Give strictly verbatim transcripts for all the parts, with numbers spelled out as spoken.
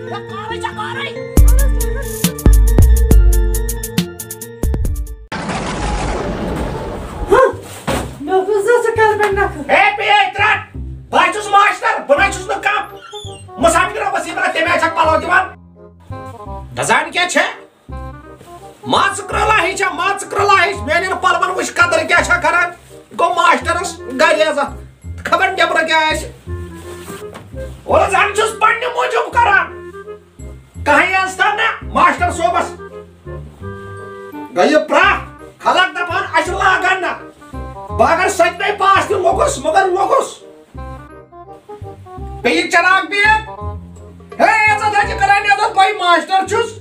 ژےٚ کارٕے، ژےٚ کارٕے۔ ہہ، مےٚ اوس نہٕ زانٛہہ ژٕ کَلہٕ پٮ۪ٹھ نَکھٕ۔ ہے، بیٚیہِ ہے ترٛٹھ۔ بہٕ ہا چھُس ماسٹر، بہٕ نہ چھُس نہٕ کانٛہہ مُسافِر، بہٕ چھُس یِوان، تَمہِ آیہِ چھَکھ پَلو دِوان۔ دَزان کیٛاہ چھےٚ؟ مان ژٕ کرٛلاہٕے چھےٚ، مان ژٕ کرٛلاہٕے چھےٚ۔ میٛانٮ۪ن پَلوَن وٕچھ قدٕر کیٛاہ چھےٚ کران۔ یہِ گوٚو ماسٹرَس گرِ عزت۔ خبر نیٚبرٕ کیٛاہ آسہِ۔ وَلہٕ زَن چھُس پنٛنہِ موٗجوٗب کران۔ کٕہٕنۍ عزتھا نہ ماسٹر صٲبَس۔ گٔیہِ پرٛاہ۔ خلق دَپان اَسہِ لاگَن نہ۔ بہٕ اگر سٔتمہِ پاس تہِ لوٚگُس، مگر لوٚگُس۔ بیٚیہِ چراغ بیگ۔ ہے، عزت حظ چھِ کران، عزت بھائی ماسٹر چھُس۔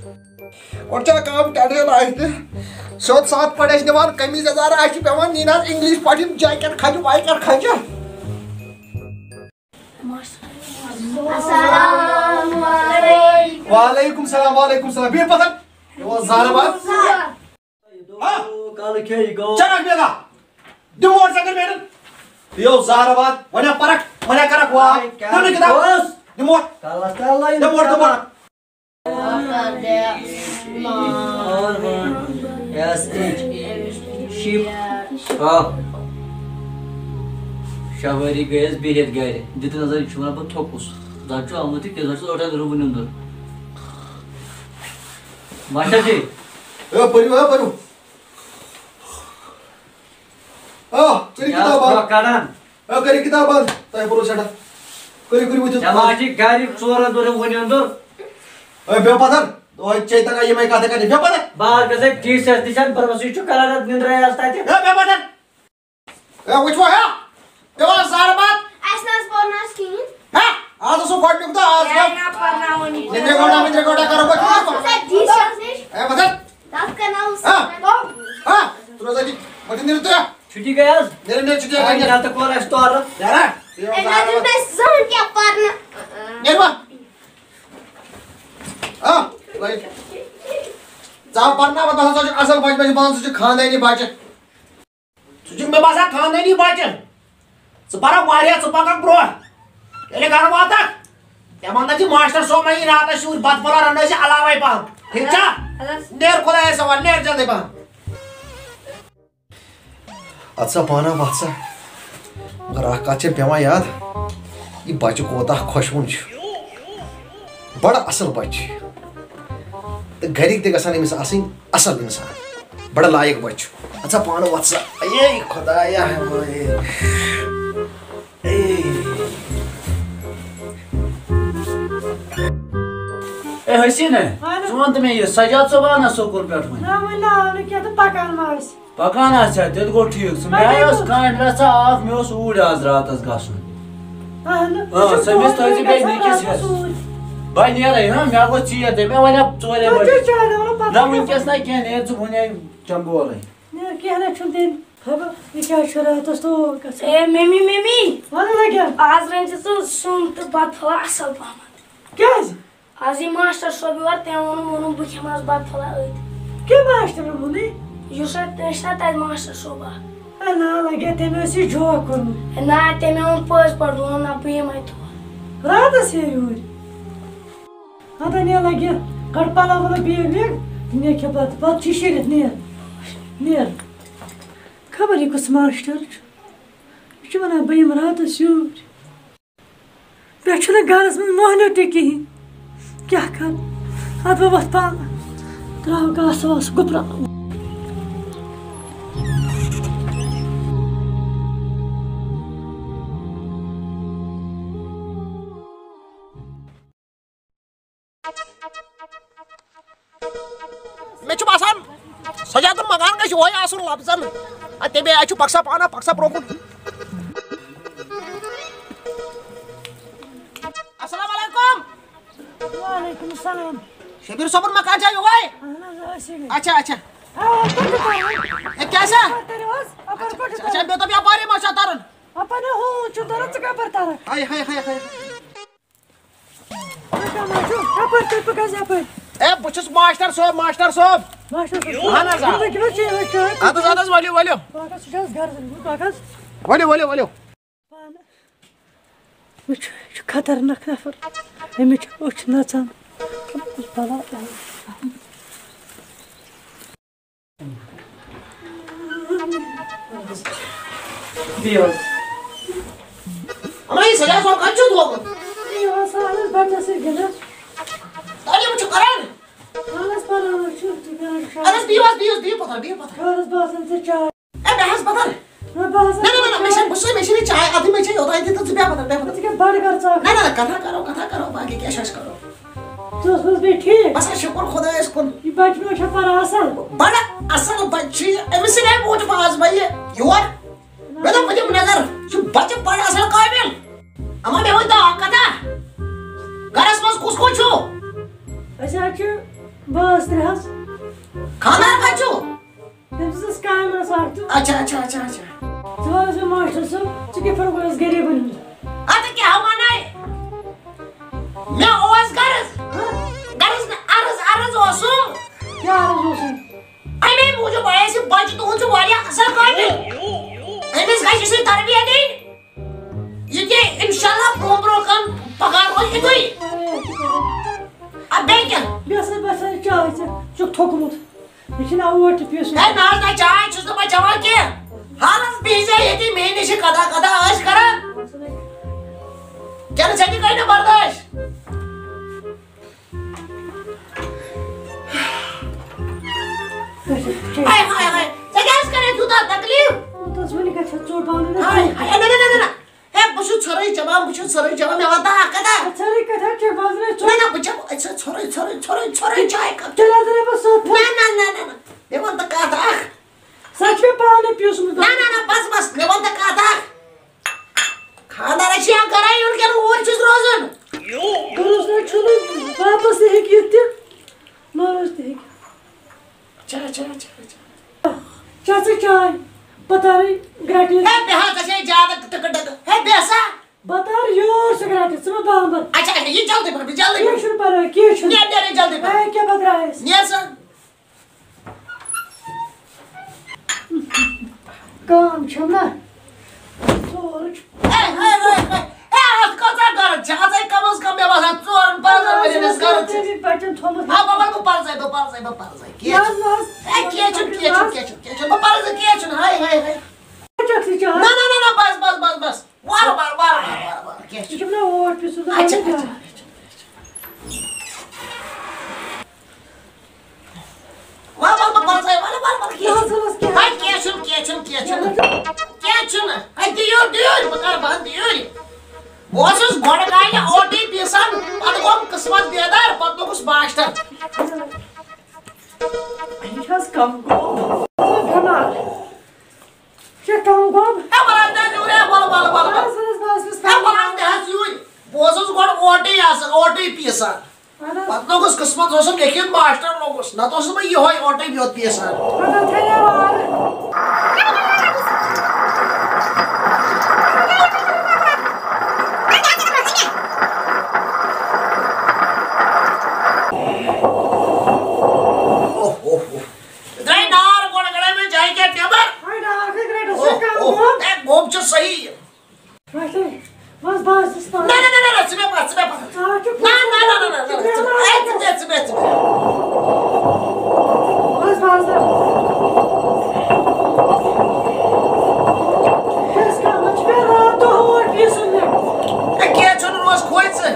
گۄڈٕ چھا کٲم ٹٹھیل آسہِ تہِ۔ سیوٚد سَتھ پٲٹھۍ ٲسۍ نِوان، قمیٖض یَزار آسہِ پٮ۪وان نِنۍ حظ اِنگلِش پٲٹھۍ، جیکٹ کھَجہِ، ویکٹ کھَجہِ۔ السلام علیکم۔ وعلیکم السلام، وعلیکم السلام۔ بِہِو پَتھَر۔ یہِ اوس زہرٕ باد۔ ہا؟ کالہٕ کھے یہِ گوٚو۔ چَرَکھ بیگا۔ دِمو ژےٚ کٔر میٛانٮ۪ن۔ یہِ اوس زہرٕ باد۔ وۄنۍ ہا پَرَکھ، وۄنۍ ہا کَرَکھ واک۔ آے کیٛاہ دِمو نہٕ کِتاب۔ اوس؟ دِمو۔ کَلَس تَل لَگہِ دِمو، دِمو۔ کِتاب۔ آر وَن ایس ایچ شِپ۔ آ۔ شےٚ ؤری گٔیَس بِہِتھ گَرِ۔ دِتہٕ نظر، یہِ چھُ وَنان، بہٕ تھوٚکُس۔ زَن چھُ آمُت یہِ کیٛاہ، زَن چھُ ٲٹھَن رُوُن نیُنٛدُر۔ ماشٹر جی۔ اے، پٔرِو، اے، پٔرِو۔ آ، کٔرِو یہِ کِتاب حظ بنٛد۔ کَڑان۔ اے، کٔرِو کِتاب بنٛد۔ تۄہہِ پوٚرُو سٮ۪ٹھاہ۔ کٔرِو، کٔرِو ؤتھِو۔ ژےٚ ما چھِ گَرِ ژورَن دۄہَن وُنہِ اَندُر؟ اے، بیٚہہ پَتھَر۔ دۄہَے چھے تَگان یِمَے کَتھٕ کَرنہِ۔ بیٚہہ پَتھَر۔ بہٕ حظ گژھٕ ڈی سیَس نِش، پَرُس یہِ چھُ کَران اَتھ نِنٛدرَے حظ تَتہِ۔ اے، بیٚہہ پَتھَر۔ اے، وٕچھو، ہے۔ تہِ اوس زارٕ بَتہٕ۔ اَسہِ نہ حظ پوٚر نہٕ آز کِہیٖنۍ۔ ہے، آز اوسُکھ گۄڈٕنیُک دۄہ، آز ہے، گوٚو۔ نہ پَرناوُن یہِ۔ نِنٛدرِ گوٚڈا، نِنٛدرِ گوٚڈا کَرو گۄڈٕ۔ اَسہِ نہ حظ پوٚر نہٕ آز کِہیٖنۍ۔ اے، پَتھَر۔ تَتھ کَرناوُس۔ ہا؟ ہا؟ تُلِو سا، یہِ۔ وۄنۍ چھِ نِنٛدرِ تُلِو۔ چھُٹی گٔے حظ؟ نِنٛدرِ، نِنٛدرِ چھُٹی گٔے۔ نَتہٕ کوٚر اَسہِ تورٕ۔ نیرا۔ یہِ اوس اے، نہ زارٕ دیُت بَتہٕ۔ اَسہِ زٕہٕنۍ کینٛہہ پَرنہٕ۔ نیر وۄنۍ۔ آ، right۔ ژٕ آو پَرناوان، دَپان ژٕ چھُکھ اَصٕل بَچہٕ، مےٚ چھُ باسان ژٕ چھُکھ خاندٲنی بَچہٕ۔ ژٕ چھُکھ مےٚ باسان خاندٲنی بَچہٕ۔ ژٕ پَرَکھ واریاہ، ژٕ پَکَکھ برٛونٛہہ۔ ییٚلہِ گَرٕ واتَکھ، مےٚ وَنَکھ زِ ماشٹر صٲب ما یی راتَس یوٗرۍ، بَتہٕ پھوٚلہ رَنو أسۍ علاوَے پَہَم۔ ٹھیٖک چھا؟ اَدٕ حظ۔ نیر خۄدایَس حوالہٕ، نیر جلدی پَہَم۔ اَدٕ سا پانہ وَتھ سا۔ مگر اَکھ کَتھ چھےٚ پٮ۪وان یاد، یہِ بَچہٕ کوتاہ خۄشوُن چھُ۔ بَڑٕ اَصٕل بَچہٕ چھُ۔ تہٕ گَرِکۍ تہِ گژھن أمِس آسٕنۍ اَصٕل اِنسان۔ بَڑٕ لایق بَچہٕ چھُ۔ اَدٕ سا پانہٕ وَتھ سا۔ اے خۄدایا، اے۔ اے۔ اے حسیٖنہ، اَہَن۔ ژٕ وَن تہٕ مےٚ یہِ، سجاد صٲب آو نہ سکوٗل پٮ۪ٹھ وۄنۍ؟ نہ، وۄنۍ نہ آو نہٕ کینٛہہ تہٕ پَکان ما آسہِ۔ پَکان آسہِ ہا، تیٚلہِ گوٚو ٹھیٖک۔ سُہ مےٚ مےٚ کیٛاہ آیہِ اوس اوس؟ کانٛہہ ڈرٛسا اَکھ، مےٚ اوس اوٗرۍ آز راتَس گژھُن۔ اَہَن۔ آ، سُہ سُہ مِس تھٲوزِ بیٚیہِ نِکِس ہٮ۪س۔ اوٗرۍ۔ بہٕ نیرَے، ہاں، مےٚ گوٚو ژیر تہِ، مےٚ وَنیٛا ژورے تُہۍ بجے۔ کیٛاہ چھِو اَنان؟ وَلہٕ پَتہٕ نہ، کَرو۔ وٕنۍکٮ۪س نہ کینٛہہ، نیر ژٕ وٕنۍ چنٛگولَے۔ نیر کینٛہہ نہ چھُنہٕ تیٚلہِ۔ خبر، یہِ کیٛاہ چھُ راتَس تور گژھان؟ A, mummy, mummy. وَنہٕ لَگیٛا؟ آز رٔنۍ زِ ژٕ سیُن تہٕ بَتہٕ پھوٚلہ اَصٕل پَہمَتھ۔ کیٛازِ؟ آز یی ماسٹر صٲب یور، تٔمۍ ووٚنُن، ووٚنُن، بہٕ کھٮ۪مہٕ آز بَتہٕ پھوٚلہ أتھۍ۔ کیٛاہ ماسٹر ووٚنُے؟ یُس اَتہِ، تٔمۍ چھِنہ تَتہِ ماسٹر صٲب اَکھ۔ ہے نا، لَگیا تٔمۍ اوس یہِ joke کوٚرمُت۔ ہے نا، تٔمۍ ووٚن پٔز پٲٹھۍ، ووٚنُن، نہ، بہٕ یِمَے تور۔ راتَس یہِ یوٗرۍ۔ ہتا نیر لگہِ، کڑ پلو ولو بیگ ویگ، نیر کھے بتہٕ، بتہٕ چھُ شیٖرِتھ، نیر، نیر۔ خبر یہِ کُس ماسٹر چھُ، یہِ چھُ ونان بہٕ یِمہٕ راتس یوٗرۍ۔ پٮ۪ٹھٕ چھُنہٕ گرس منٛز مۄہنیو تہِ کِہیٖنۍ، کیٛاہ کرٕ؟ ادٕ بہٕ وۄتھٕ پانہٕ، تراوٕ گاسہٕ واسہٕ گُپراوٕ۔ مےٚ چھُ باسان، سجادُن مکان گژھِ یِہوٚے آسُن لفظن۔ اَدٕ تَمے آیہِ چھُ پکسا پانہ، پکسا برونٛہہ کُن۔ السلام علیکم۔ وعلیکم السلام۔ شبیر صٲبُن مکان چھا یِہوٚے؟ اہن حظ، أسی گٔے۔ اچھا، اچھا۔ آ، اَپٲرۍ چھُ تَرُن۔ ہے، کیٛاہ سا؟ اَپٲرۍ تٔرِو حظ، اَپٲرۍ کوٚت چھُ اچھا، تَرُن؟ مےٚ دوٚپ یَپارے ما چھا تَرُن؟ اَپٲرۍ نہٕ ہوٗن چھُ تَرُن، ژٕ کَپٲرۍ تَرَکھ؟ ہاے، ہاے، ہاے، ہاے۔ تُہۍ کَم حظ چھِو؟ کَپٲرۍ تُہۍ پَکان یَپٲرۍ؟ اے، بہٕ چھُس ماشٹر صٲب، ماشٹر صٲب۔ ماشٹر صٲب۔ اہن حظ، آ۔ تُہۍ پٔکِو حظ، چیٚیِو حظ چاے۔ اَدٕ حظ، اَدٕ حظ، ؤلِو، ؤلِو۔ پَکھ حظ، سُہ چھُ حظ گَرٕ زَن، پَکھ حظ۔ ؤلِو، ؤلِو، ؤلِو۔ پانہٕ۔ یہِ چھُ، یہِ چھُ خطرناک نفر۔ أمِس چھِ أچھ نَژان۔ بِہِو حظ۔ اَما یہِ سجاد صٲب کَتہِ چھُ تھوٚومُت؟ بِہِو حظ، اَہَن حظ، بَچَس سۭتۍ گِنٛدان۔ تعلیٖم چھُ کَران؟ اَہَن حظ، پَران حظ چھُ، تُہۍ کَران شاید۔ اَدٕ حظ بِہِو حظ، بِہِو حظ، بِہِو پَتھَر، بِہِو پَتھَر۔ خٲر حظ، بہٕ آسَن ژےٚ چاے۔ اے، بیٚہہ حظ پَتھَر۔ نہ، بہٕ حظ نہ، نہ، نہ، نہ، مےٚ چھَنہٕ، بہٕ چھُسَے، مےٚ چھَنہٕ یہِ چاے اَتھٕے، مےٚ چھےٚ یوٚتام تہِ تہٕ ژٕ بیٚہہ پَتھَر، بیٚہہ پَتھَر۔ ژٕ کیٛاہ بَڑٕ کَر ژٕ اَکھ؟ نہ، نہ، نہ، کَتھا کَرو، کَتھا کَرو، باقٕے کیٛاہ چھِ اَسہِ کَرو؟ ژٕ اوسُکھ بیٚیہِ ٹھیٖک؟ بَس حظ، شُکُر خۄدایَس کُن۔ یہِ بَچہٕ ما چھا پَران اَصٕل؟ بَڑٕ اَصٕل بَچہٕ چھُ یہِ، أمِس سۭتۍ موٗجوٗب آز بہٕ یہِ یور۔ مےٚ دوٚپ، بہٕ دِمہٕ نظر، یہِ چھُ بَچہٕ بَڑٕ اَصٕل قٲبِل۔ اَما مےٚ ؤنۍ تو اَکھ کَتھا، گَرَس منٛز کُس کُس چھُو؟ أسۍ حظ چھِ بٲژ ترٛےٚ حظ۔ خانٛدار کَتہِ چھُو؟ تٔمِس ٲس کامہِ منٛز اَکھ تہٕ اچھا، اچھا، اچھا، اچھا۔ ژٕ وَن حظ مےٚ ماسٹر صٲب، ژٕ کِتھ پٲٹھۍ گوٚوُس غریٖبَن ہُنٛد؟ اَدٕ کیٛاہ وَنَے؟ مےٚ اوس غرض، غرض نہٕ عرض، عرض اوسُم۔ کیٛاہ عرض اوسُم؟ اَمے موٗجوٗب آیَس یہِ بَچہٕ تُہُنٛد چھُ واریاہ اَصٕل قٲبِل۔ أمِس گژھِ یُس یہِ تربیت دِنۍ، یہِ تہِ اِنشاءاللہ برٛونٛہہ برٛونٛہہ کَن پَکان روزِ یِتھُے۔ اَدٕ بیٚیہِ کیٛاہ؟ بیٚیہِ ہسا باسان چاے ژےٚ چھُکھ تھوٚکمُت۔ یہِ چھُنہٕ اوٹ تہِ پیوٗسمُت۔ ہے نہ حظ نہ، چاے چھُس نہٕ بہٕ چٮ۪وان کینٛہہ۔ حالَس بِہزِ ییٚتی مے نِش کَتھا کَتھا ٲسۍ کَران۔ کِنہٕ ژےٚ تہِ گٔے نہٕ برداش؟ ہاے، ہاے، ہاے۔ ژےٚ کیٛازِ کَرے تیوٗتاہ تکلیٖف؟ تَس وۄنۍ گژھِ ژوٚٹ بَنُن۔ ہاے، ہاے، نہ، نہ، نہ، نہ، نہ۔ ہے، بہٕ چھُس ژھوٚرُے چٮ۪وان، بہٕ چھُس ژھوٚرُے چٮ۪وان، مےٚ وَن تہٕ اَکھ کَتھا۔ ژھوٚرُے کَتھا چےٚ بازرَے ژوٚٹ۔ نہ، نہ، بہٕ چٮ۪مہٕ أتھۍ سۭتۍ ژھوٚرُے، ژھوٚرُے، ژھوٚرُے، ژھوٚرُے چاے کَپ۔ تیٚلہِ حظ رَٹہٕ بہٕ سۄ۔ نہ، نہ، نہ، نہ، نہ۔ مےٚ وَن تہٕ کَتھ اَکھ۔ سۄ چھِ مےٚ پانَے پیوٗسمُت۔ نہ، نہ، نہ، بَس، بَس، مےٚ وَن تہٕ کَتھ اَکھ۔ خانٛدارَس چھِ یا گَرَے یُن کِنہٕ اوٗرۍ چھُس روزُن؟ گَرَس نہ چھُنہٕ، واپَس تہِ ہیٚکہِ یِتھ تہِ، مَرُس تہِ ہیٚکہِ۔ اچھا، اچھا، اچھا، اچھا۔ چےٚ ژٕ چاے، بہٕ تارے گرٛٹہِ۔ ہے، بیٚہہ حظ، ژےٚ چھے زیادٕ ٹٕکہٕ ٹٕکہٕ۔ ہے، بیٚہہ سا۔ بہٕ تارٕ یور سِگریٹ، ژٕ مہ بامبر۔ اچھا، اچھا، یہِ جلدی پہن، جلدی کینٛہہ پہن۔ چھُنہٕ پرواے، کینٛہہ چھُنہٕ۔ نیر، نیر، جلدی پہن۔ ہے، کیٛاہ بہٕ درٛایس؟ نیر سا۔ کٲم چھَم نا۔ ژور چھُ۔ ہے، ہے، ہے، ہے۔ ہے، اَتھ کۭژاہ گرٕد چھِ؟ اَتھ ہے کم از کم مےٚ باسان ژورَن پانٛژَن ؤرِین ہٕنٛز گرٕد چھِ۔ تٔمِس بَچَن تھوٚمُت۔ آ، بہٕ وَنہٕ، بہٕ پَرزَے، بہٕ پَرزَے، بہٕ پَرزَے۔ کینٛہہ نہ حظ، چھُنہٕ۔ نہ حظ۔ ہے، کینٛہہ چھُنہٕ، کینٛہہ چھُنہٕ، کینٛہہ چھُنہٕ۔ بہٕ پَرزَے، کینٛہہ چھُنہٕ۔ ہاے، ہاے، ہاے۔ ژٕ چھَکھ سٕے چاے۔ نہ، نہ، نہ، نہ، بَس، بَس، بَس، بَس۔ وارٕ، وارٕ، وارٕ، وارٕ، وارٕ، وارٕ، کینٛہہ یہِ چھُنہٕ۔ چھُم نا اوٹ پیوٗسمُت۔ اچھا، اچھا، اچھا۔ وَلہٕ، وَلہٕ، بہٕ پَرزَے، وَلہٕ، وَلہٕ، وَلہٕ، کینٛہہ نہ حظ، چھُنہٕ۔ وَلہٕ حظ، کینٛہہ۔ ہے، کینٛہہ چھُنہٕ، کینٛہہ چھُنہٕ، کینٛہہ چھُنہٕ۔ کینٛہہ چھُنہٕ۔ ہے، دِیِو، دِیِو، بہٕ کَرٕ بنٛد، دِیِو۔ بہٕ اوسُس گۄڈٕ کالہِ او ٹی پیٖسان، پَتہٕ گوٚم قٕسمَت بیدار، پَتہٕ لوٚگُس ماسٹر۔ یہِ چھِ حظ کَم گوٚو؟ بٮ۪مار۔ ژےٚ کم گوٚو؟ ہے، وَلہٕ حظ، نہ، نیوٗر، ہے، وَلہٕ، وَلہٕ، وَلہٕ، وَلہٕ۔ بس، بس، بس، بس، ہے، وَلہٕ حظ، نہ حظ، یوٗرۍ۔ بہٕ اوسُس گۄڈٕ اوٹٕے آسان، اوٹٕے پیٖسان۔ اَہَن حظ۔ پَتہٕ لوٚگُس قٕسمت، اوسُم لیٚکھِتھ ماسٹر لوٚگُس، نَتہٕ اوسُس بہٕ یِہوٚے اوٹٕے یوت پیٖسان۔ پَتہٕ تھٲیِو وارٕ۔ اوہ، اوہ، اوہ۔ درٛاے نار گۄڈٕ، گۄڈَے مےٚ جاے کیٛاہ ٹٮ۪مَر۔ وۄنۍ ڈاکھ ہے گرٛٹَس اوہ، سۭتۍ کَم اوہ، گوٚو۔ ہے، گوٚب چھُ صحیح۔ اچھا، بس، بس، بس، بس۔ نہ، نہ، نہ، نہ، نہ، ژٕ بیٚہہ پَتھ، ژٕ بیٚہہ پَتھ۔ آ، چُپ، نہ، نہ، نہ، نہ، نہ، نہ، ژٕ بیٚہہ، ژٕ بیٚہہ، ژٕ بیٚہہ، ژٕ بیٚہہ۔ بس، بس، بس۔ بس، کانٛہہ ما چھُ مےٚ راتھ دۄہ اوٹ پیٖسُن مےٚ؟ ہے، کینٛہہ چھُنہٕ، روز کھوژ ژٕ۔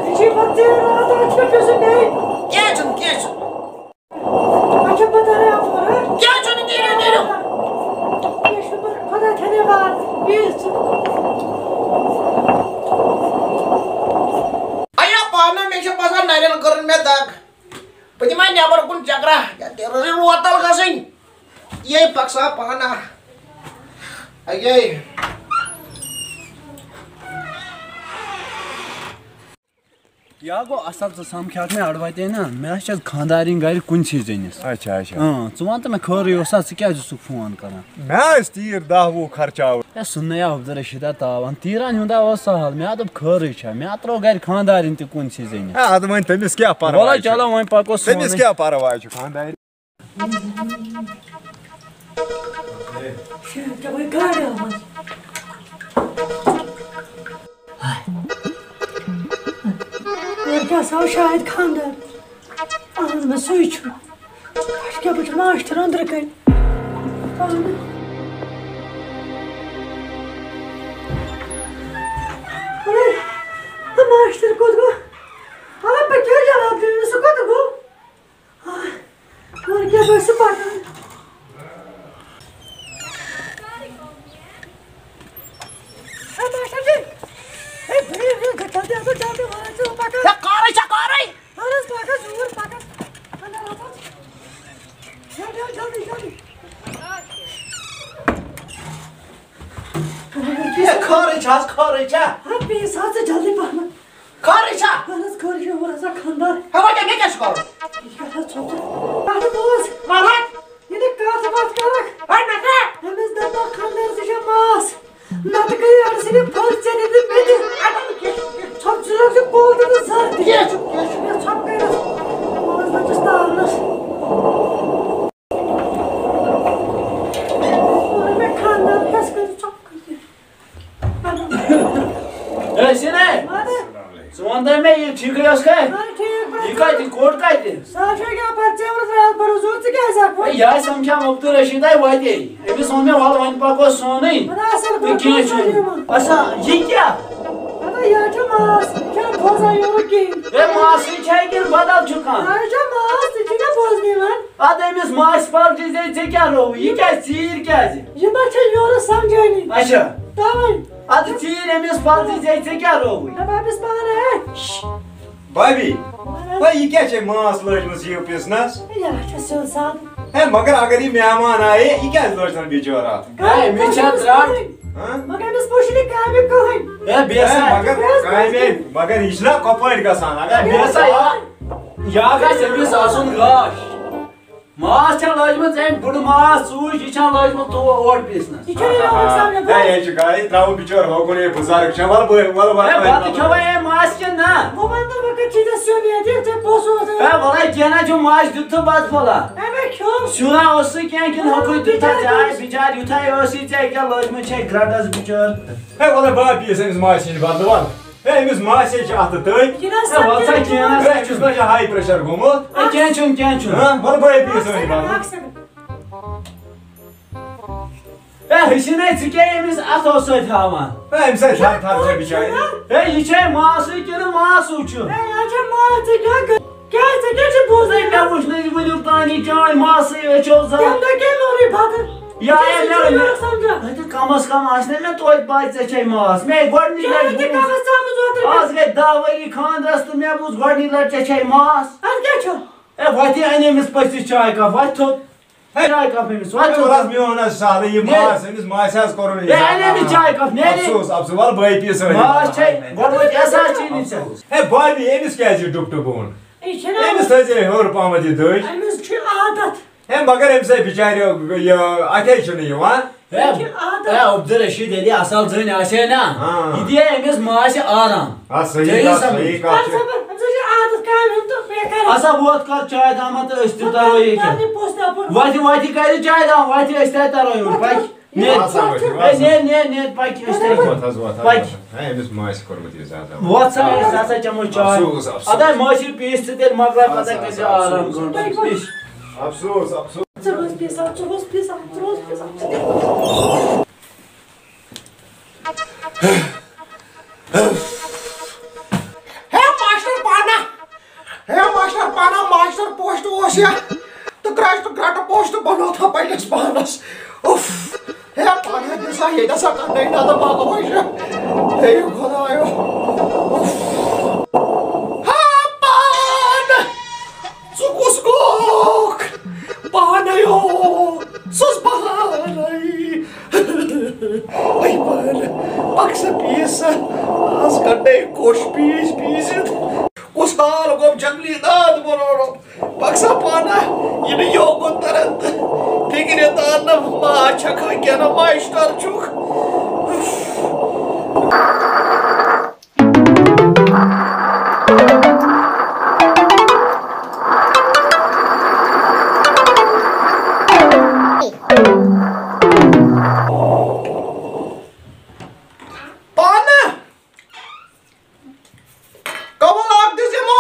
یہِ چھُے پَتہٕ ژےٚ راتھ، راتھ چھُ مےٚ پیوٗسمُت بیٚیہِ۔ کینٛہہ چھُنہٕ، کینٛہہ چھُنہٕ۔ اچھا، بہٕ ترٕ اَپٲرۍ، ہہ؟ کیٛاہ چھُنہٕ نیران، نیرِو۔ کیٛاہ چھُنہٕ پَرواے، خۄدا تھٲینَے بار، بِہِو ژٕ۔ اَیا پانہٕ، مےٚ چھِ باسان نَرٮ۪ن کٔرٕن مےٚ دَگ۔ بہٕ دِمہٕ ہا نٮ۪بر کُن چکرا، یا تیٚلہِ روزِ روتل گژھٕنۍ۔ یے پکھ سا پانہٕ۔ اَیے۔ یا گوٚو اصل، ژٕ سمکھیاکھ مےٚ اڑوتے نا، مےٚ چھِ خانٛدارِنۍ گرِ کُنسٕے زٔنِس۔ اچھا، اچھا۔ اۭں، ژٕ وَن تہٕ مےٚ خٲرٕے اوسا، ژٕ کیٛازِ اوسُکھ فون کران؟ مےٚ ٲسۍ تیٖر دَہ وُہ خرچاوٕنۍ۔ ہے، سُہ نَے عبدالرشیدا تاوان، تیٖرَن ہُنٛد ہا اوس سہل، مےٚ ہا دوٚپ خٲرٕے چھا، مےٚ ہا ترٛوو گرِ خانٛدارِنۍ تہِ کُنسٕے زٔنِس۔ ہے، اَدٕ وۄنۍ تٔمِس کیٛاہ پرواے وَلہٕ چھُ؟ چلو، وۄنۍ پَکو تٔمِس سونٕے۔ کیٛاہ پرواے چھُ خانٛدارِ؟ شاید ژےٚ وۄنۍ گاڑِ آمٕژ۔ کیٛاہ سا اوس شاید خانٛدار؟ اہن، مےٚ سُے چھُ۔ اَسہِ کیٛاہ پٲٹھۍ ماسٹر أنٛدرٕ کَنہِ؟ اہن۔ اَلے، ماسٹر کوٚت گوٚو؟ اَلے، بہٕ کیٛاہ جواب دِمہٕ؟ سُہ کوٚت گوٚو؟ اورٕ کیٛاہ باسہِ پَکان؟ اے ماسٹر جی، اے بٔرِو، بٔرِو، جلدی، جلدی، جلدی، وَن حظ ژٕ پَکان۔ ہے، کارٕے چھا، کارٕے؟ اَہَن حظ، پَکان، زوٗر پَکان۔ اَہَن حظ، اَہَن حظ۔ جلدی، جلدی، جلدی۔ ہے، کارٕے چھا حظ، کارٕے چھا؟ ہا، پیٖس حظ ژٕ جلدی پَہمَتھ۔ خٲرٕے چھا؟ اہن حظ، خٲرٕے چھُ، وۄنۍ ہسا خانٛدار۔ ہے، وۄنۍ کیٛاہ، مےٚ کیٛاہ چھُ کَرُن؟ یہِ کیٛاہ حظ ژھوٚٹ؟ اَہن حظ، وَن حظ۔ یہِ نہٕ کَتھ وَتھ کَرَکھ۔ ہے، مےٚ کیٛاہ؟ أمِس دَپان خانٛدار ژٕ چھےٚ ماس۔ نَتہٕ کٔرِو أمۍ سٕنٛدِ پھٔلۍ ژےٚ نِتھ مےٚ تہِ۔ ژھۄپہٕ ژٕ روزِ کول تہِ نہٕ زَر تہِ۔ کینٛہہ چھُ، کینٛہہ چھُ۔ مےٚ ژھۄپہٕ کٔرِتھ۔ پانٛژھ بَجہِ چھُس تارنَس۔ کوٚر مےٚ خانٛدار، کیٛاہ سا کٔرِو ژھۄپہٕ کٔرِتھ؟ اے سِنے، ژٕ وَن تہٕ مےٚ، یہِ ٹھیٖکٕے اوس کھا؟ اَہَن ٹھیٖک پٲٹھۍ۔ یہِ کَتہِ، کوٚٹ کَتہِ؟ سُہ حظ چھُ یَپٲرۍ ژےٚ ووٚنُتھ راتھ بَرُن ضوٚرَتھ، ژٕ کیٛازِ ہٮ۪کھ وۄنۍ؟ ہے، یہِ آسہِ سَمکھان عبدالرشیٖد آے وَتے۔ أمِس ووٚن مےٚ، وَلہٕ وۄنۍ پَکو سونٕے۔ اَدٕ اَصٕل تہٕ پٲٹھۍ کینٛہہ چھُنہٕ۔ یِوان۔ اَسا، یہِ کیٛاہ؟ اَدٕ یہِ حظ چھُ ماس، یہِ چھُنہٕ بوزان یورُک کِہیٖنۍ۔ ہے، ماسٕے چھا کِنہٕ بدل چھُ کانٛہہ؟ یہِ حظ چھُ ماس، ژٕ چھُکھ نہ بوزنٕے وۄنۍ۔ اَدٕ أمِس ماسہِ پَلٹی زے ژےٚ کیٛاہ رووُے؟ یہِ کیٛازِ ژیٖرۍ کیٛازِ؟ یہِ ما چھےٚ یورٕ سَمجھٲنی؟ اچھا۔ تَوَے۔ اَدٕ ژیٖرۍ أمِس پَلٹی زے ژےٚ کیٛاہ رووُے؟ ہے، بہٕ أمِس پانَے، ہے۔ بابی، وَن حظ۔ ہے، یہِ کیٛاہ چھے ماس لٲجمٕژ یہِ پِسنَس؟ ہے، یہِ حظ چھُ سیوٚد سادٕ۔ ہے، مگر اگر یہِ مہمان آیے، یہِ کیٛازِ لٲج زَن بِچور اَتھ؟ ہے، مےٚ چھا ترٛٹھ؟ ہاں؟ مگر أمِس پوٚز چھُنہٕ کامہِ کٕہٕنۍ۔ ہے، بیٚیہِ ہے، سا۔ مگر کامہِ، مگر یہِ چھُنہ کۄپٲٹھۍ گژھان؟ اگر ہے، بیٚیہِ سا، یا، یا گژھِ أمِس آسُن گاش۔ ماس چھےٚ لٲجمٕژ أمۍ بٕڈٕ ماس ژوٗج، یہِ چھےٚ لٲجمٕژ تو-، اورٕ پِسنَس۔ یہِ چھُنہٕ یِوان سَمجھنہٕ۔ ہے، یہِ چھُ گاے ترٛاوُن بِچور ہوکُن، ہے، بُزرگ چھےٚ، وَلہٕ بہٕ، وَلہٕ، وَلہٕ، ہے، وَلہٕ، بَتہٕ وَلہٕ۔ کھیوٚوَے أمۍ ماس کِنہٕ نہ؟ بہٕ وَنہٕ نہٕ، بہٕ کَتہِ چھُے ژےٚ سیُن ییٚتہِ، ژےٚ پوٚژھ اوس۔ ہے، وَلَے کینٛہہ نہ چھُ، ماس دیُت تہٕ بَتہٕ پھوٚلہ۔ ہے، مےٚ کھیوٚو۔ سیُنا اوس سُے کینٛہہ کِنہٕ ہُہ ہُکُے دیُت تَتھ بِچارٕ ژےٚ؟ آے بِچارٕ یُتھُے ٲسٕے ژےٚ کیٛاہ لٲجمٕژ چھے گرٛٹَس بِچٲر۔ ہے، وَلہٕ بہٕ ہا پیٚیَس أمِس ماسہِ نِش بَدلہٕ وَلہٕ۔ ہے، أمِس ماسے چھِ اَتھٕ تٔتۍ۔ یہِ نہ ہے، وَلہٕ سا سَمجھِ کینٛہہ نہ۔ ہے، چھُس نہ یہِ high pressure گوٚمُت۔ ہے، کینٛہہ چھُنہٕ، کینٛہہ چھُنہٕ۔ ہاں، وَلہٕ بہٕ ہے پیٚیَس أمِس بَدلہٕ۔ اکھ second۔ ہے، ہٕشی نَے، ژٕ کیٛاہ أمِس اَتھو سۭتۍ ہاوان؟ ہے، أمِس ہے تھَر تھَر چھےٚ بِچارِ۔ ہے، یہِ چھے ماسٕے کِنہٕ ماسوٗ چھُ؟ ہے، یہِ چھےٚ ماس، ژٕ کیٛاہ کَرٕ؟ کیٛازِ ژےٚ کیٛاہ چھُ بوزُن؟ ہے، مےٚ وُچھ نہٕ یہِ وٕنیُک تام یہِ چٲنۍ ماسٕے أچھو زَل۔ تَمہِ دۄہ کیٛاہ لوٚرُے بَتہٕ؟ یا، ژےٚ یا، چھُے مےٚ، یورٕ مےٚ، سَمجھان۔ ہے، تہٕ کَم از کَم آسہِ نہ مےٚ توتہِ پَے ژےٚ چھے ماس۔ مےٚ گۄڈٕنِچ چٲنۍ لَٹہِ تہِ بوٗز۔ کَم از کَم زٕ ترٛےٚ آز گٔے دَہ ؤری خانٛدرَس تہٕ مےٚ بوٗز گۄڈٕنِچ لَٹہِ ژےٚ چھے ماس۔ اَدٕ کیٛاہ چھُ؟ ہے، وۄتھ یہِ اَنے أمِس پٔژھِس چاے کَپ، وۄتھ تھوٚد۔ ہے، چاے کَپ أمِس، وۄتھ ہے، وَلہٕ حظ، تھوٚد۔ میون حظ سہلٕے یہِ ہے۔ ماس، أمِس ماسہِ حظ کوٚرُن یہِ ہے، اَنے أمِس چاے کَپ، نے، نے۔ افسوس، افسوس، وَلہٕ بٲے پیٖس أنِتھ۔ ماس چھے، گۄڈٕ وۄتھ احساس چھُے نہٕ ژےٚ۔ ہے، بابی، أمِس کیٛازِ یہِ ڈُپٹہٕ بۄن؟ یہِ چھُنہ أمِس تھٲیزِ ہیوٚر پَہمَتھ یہِ دٔج۔ أمِس چھُ عادت۔ ہے، مگر أمِس ہے بِچارِ یہِ اَتھے چھُنہٕ یِوان۔ ہے، یہِ چھُ عادت۔ ہے، عبدالرشید ییٚلہِ اَصٕل زٔنۍ آسہِ ہے نا، ہاں۔ یہِ دِیہِ أمِس ماسہِ آرام۔ آ، صحیح ژےٚ یی کَتھ، سَمجھ؟ صحیح کَتھ چھِ۔ أمِس ہے چھِ عادت کامہِ ہُنٛد تہٕ بیٚیہِ کَران۔ اَسا ووت کَر چاے دامَن تہٕ أسۍ تہِ تَرو ییٚکیٛاہ۔ پَتہٕ پوٚژھ دَپُن۔ وَتہِ، وَتہِ کَرِ چاے دام، وَتہِ أسۍ تہِ تَرو یور۔ پَکہِ۔ نیر۔ آسا ؤتھِو، ہے، آسا۔ نیر، نیر، نیر، پَکہِ، أسۍ تہِ وۄتھ حظ، وۄتھ حظ، پَکہِ۔ وۄتھ حظ۔ ہے، أمِس ماسہِ کوٚرمُت یہِ زیادٕ۔ وۄتھ سا، أسۍ ہسا چٮ۪مو چاے۔ افسوس، افسوس۔ اَدٕ ماسہِ پیٖس ژٕ تیٚلہِ مۄکلاو، پَتہٕ آسا، کٔرۍ زِ آسا، آرام افسوس۔ کٲم۔ اِش۔ افسوس، افسوس۔ ژٕ گوٚژھ پیٖسان، ژٕ گوٚژھ پیٖسان، ژٕ گوٚژھ پیٖسان۔ ہے ماسٹر پانہ، ہے ماسٹر پانہ، ماسٹر پوسٹ اوس یا تہٕ گرٛٹہٕ، گرٛٹہٕ پوسٹ بنوو تھا پننِس پانس۔ اُف، ہے پانہ دِسا ییٚتہِ ہسا کَرنَے نہ تہٕ مَکہٕ وَچہِ۔ ہے خۄدایو۔ اُف۔ ہا پانہٕ، ژٕ کُس گوکھ؟ پانَے اوسُس پانَے۔ اے پانہٕ، پَکھ سا پیٖس سا۔ آز کَڑنَے کوٚش پیٖس پیٖسِتھ۔ کُس حال گوٚو جنگلی داد بروڑو۔ پَکھ سا پانہٕ، یہِ نہٕ یوکُن تَرَن تہٕ فِکرِ تَرنہٕ ما چھَکھ کینٛہہ نہ ماشٹر چھُکھ۔ پانہٕ۔ کول اکھ دِژ یِمو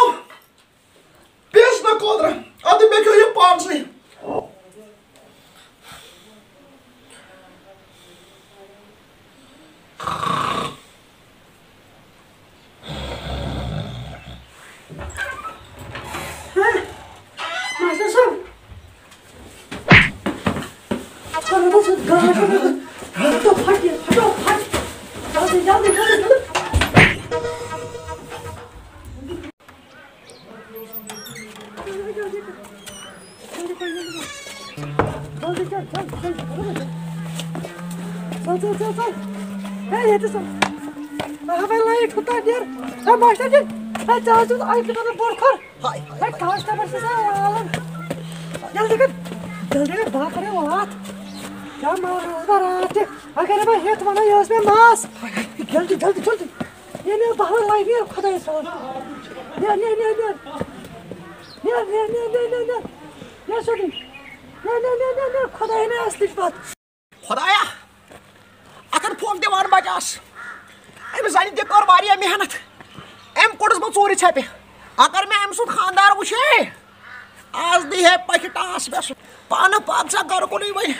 پھٹو، پھٹو، پھٹ۔ جلدی، جلدی، جلدی، جلدی۔ جلدی کر، جلدی کر۔ جلدی کر، جلدی، جلدی۔ ژل، ژل، ژل، ژل۔ ہے، ییٚتہِ ژل۔ آ، وۄنۍ لایِٹ کوٗتاہ نیر۔ ہے، ماشٹر جی، ہے، ژےٚ حظ دیُت اَکہِ کِتابہٕ بوٚڑ کھۄر۔ ہاے، ہاے۔ ہے، کاسٹمر چھِ سا والان۔ جلدی کر، جلدی کر، بہٕ ہا کَرے واتھ۔ کیٛاہ ماز اوس بہٕ راتھ تہِ؟ اگر بہٕ ہیٚتھ وَنان، یہِ اوس مےٚ ماز۔ ہاے، ہاے، جلدی، جلدی، جلدی۔ نیر، نیر، بہٕ ہا لایِٹ نیر، خۄدایَس حوالہٕ۔ نیر، نیر، نیر، نیر۔ نیر، نیر، نیر، نیر، نیر، نیر۔ نیر سیوٚدُے۔ نیر، نیر، نیر، نیر، نیر۔ خۄدایا، مےٚ اصلٕچ وَتھ۔ خۄدایا، اَتھَن پھوٚکھ دِوان بَچَس۔ أمِس زَنہِ تہِ کٔر واریاہ محنت۔ أمۍ کوٚڑُس بہٕ ژوٗرِ ژھٮ۪پہِ۔ اگر مےٚ أمۍ سُنٛد خانٛدار وٕچھے، آز دی ہے پَکھِ ٹاس مےٚ سُہ۔ پانہٕ پَکھ سا گَرٕ کُنُے وۄنۍ۔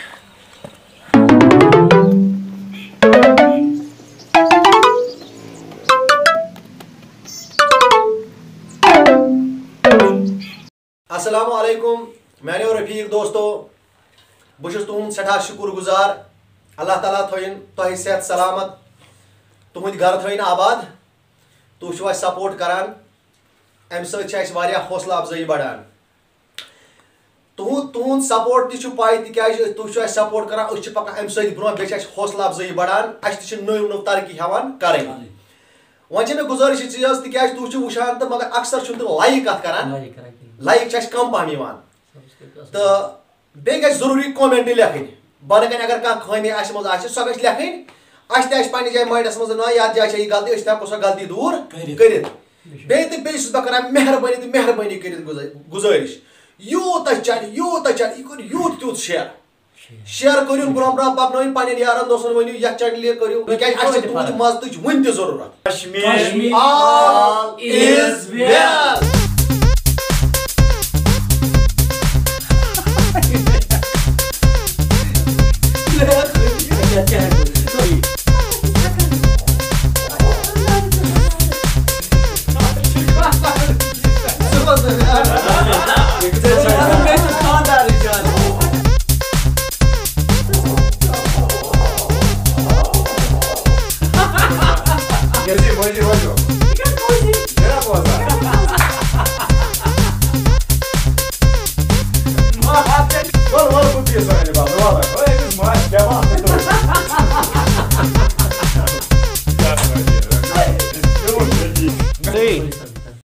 السلام علیکم میانیو رفیق دوستو، بہٕ چھُس تُہُنٛد سٮ۪ٹھاہ شُکُر گُزار۔ اللہ تعالیٰ تھٲیِن تۄہہِ صحت سلامت، تُہٕنٛدۍ گرٕ تھٲیِن آباد۔ تُہۍ چھِو اَسہِ سپورٹ کران، اَمہِ سۭتۍ چھِ اَسہِ واریاہ حوصلہٕ افزٲیی بڑان۔ تُہُنٛد تُہُنٛد سپورٹ تہِ چھُ پاے، تِکیازِ تُہۍ چھِو اَسہِ سپورٹ کران، أسۍ چھِ پکان اَمہِ سۭتۍ برونٛہہ، بیٚیہِ چھِ اَسہِ حوصلہٕ افزٲیی بڑان، اَسہِ تہِ چھِ نٔو نٔو ترقی ہٮ۪وان کرٕنۍ۔ وۄنۍ چھِ مےٚ گُزٲرِش یہِ چیٖز، تِکیازِ تُہۍ چھِو وٕچھان تہٕ مگر اکثر چھُنہٕ تُہۍ لایک کتھ کران۔ لایک کران کِہیٖنۍ۔ لایک چھِ اَسہِ کم پہم یِوان۔ سبسکرایب تہٕ بیٚیہِ گژھِ ضروٗری کمنٹ لیکھٕنۍ۔ بۄنہٕ کنہِ اگر کانٛہہ خٲمی آسہِ منٛز آسہِ، سۄ گژھِ لیکھٕنۍ۔ اَسہِ تہِ آسہِ پننہِ جایہِ مایِنڈس منٛز، نہ، یتھ جایہِ چھےٚ یہِ غلطی، أسۍ تہِ ہٮ۪کو سۄ غلطی دوٗر کٔرِتھ۔ کٔرِتھ۔ بے شک۔ بیٚیہِ تہٕ بیٚیہِ چھُس بہٕ کران مہربٲنی تہٕ مہربٲنی کٔرِتھ گُزٲ-، گُزٲرِش، یوٗت تۄہہِ چلہِ، یوٗت تۄہہِ چلہِ، یہِ کٔرِو یوٗت تیوٗت شیئر۔ شیئر۔ شیئر کٔرِو برونٛہہ برونٛہہ، پکنٲیِو پننٮ۪ن یارن دوستن، ؤنِو یتھ چینلہِ کٔرِو، تِکیازِ اَسہِ چھِ تُہنٛدِ مدتٕچ وُنہِ تہِ ضروٗرت۔ Kashmir Kashmir all all is is well۔